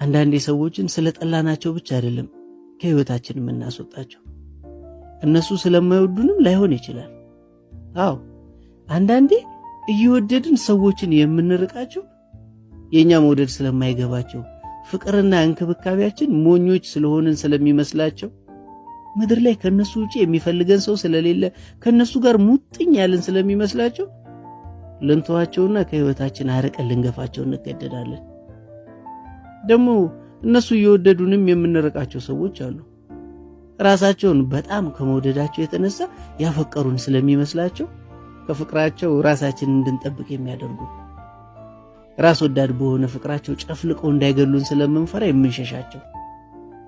አንዳንዴ ሰዎችን ስለጠላናቸው ብቻ አይደለም ከህይወታችን የምናስወጣቸው፣ እነሱ ስለማይወዱንም ላይሆን ይችላል። አዎ፣ አንዳንዴ እየወደድን ሰዎችን የምንርቃቸው የእኛ መውደድ ስለማይገባቸው፣ ፍቅርና እንክብካቤያችን ሞኞች ስለሆንን ስለሚመስላቸው፣ ምድር ላይ ከነሱ ውጪ የሚፈልገን ሰው ስለሌለ ከነሱ ጋር ሙጥኝ ያለን ስለሚመስላቸው ልንተዋቸውና ከህይወታችን አርቀን ልንገፋቸው እንገደዳለን። ደግሞ እነሱ እየወደዱንም የምንርቃቸው ሰዎች አሉ። ራሳቸውን በጣም ከመውደዳቸው የተነሳ ያፈቀሩን ስለሚመስላቸው ከፍቅራቸው ራሳችንን እንድንጠብቅ የሚያደርጉ፣ ራስ ወዳድ በሆነ ፍቅራቸው ጨፍልቀው እንዳይገሉን ስለምንፈራ የምንሸሻቸው፣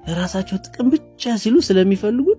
ለራሳቸው ጥቅም ብቻ ሲሉ ስለሚፈልጉን